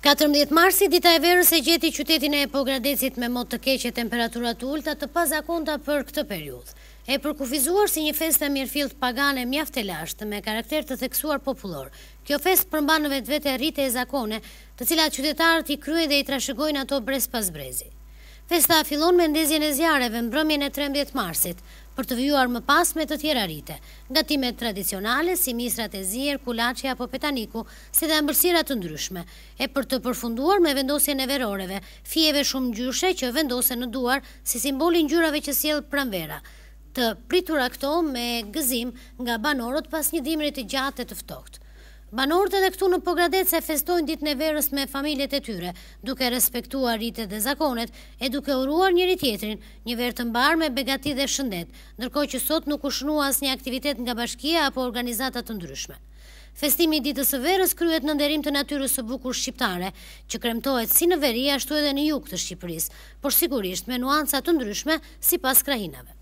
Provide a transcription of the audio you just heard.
14 marsi, dita e verës e gjeti qytetin e Pogradecit me mot të keq e temperatura të ulëta të pazakonta për këtë periudhë. E përkufizuar si një festë e mirëfilltë pagane mjaft e lashtë, me karakter të theksuar popullor. Kjo festë përmban në vetvete rite e zakone, të cilat qytetarët i kryejnë dhe i trashëgojnë ato brez pas brezi. Festa fillon me ndezjen e zjarreve mbrëmjen e 13 marsit, për të vijuar më pas me të tjera rite, gatimet tradicionale si misrat e zier, kulaçi apo petaniku, si dhe ëmbëlsira të ndryshme, e për të përfunduar me vendosjen e veroreve, fijeve shumëngjyrëshe që vendosen në duar si simbol i ngjyrave që sjell pranvera, të pritura këto me gëzim nga banorët pas një dimri të gjatë e të ftohtë. Banorët edhe këtu në Pogradec e festojnë ditën e verës me familjet e tyre, duke respektuar ritet dhe zakonet e duke uruar njëri-tjetrin një verë të mbarë me begati dhe shëndet, ndërkohë që sot nuk u shënua asnjë aktivitet nga bashkia apo organizata të ndryshme. Festimi i Ditës së Verës kryhet në nderim të natyrës së bukur shqiptare, që kremtohet si në veri ashtu edhe në jug të Shqipërisë, por sigurisht me nuanca të ndryshme sipas krahinave.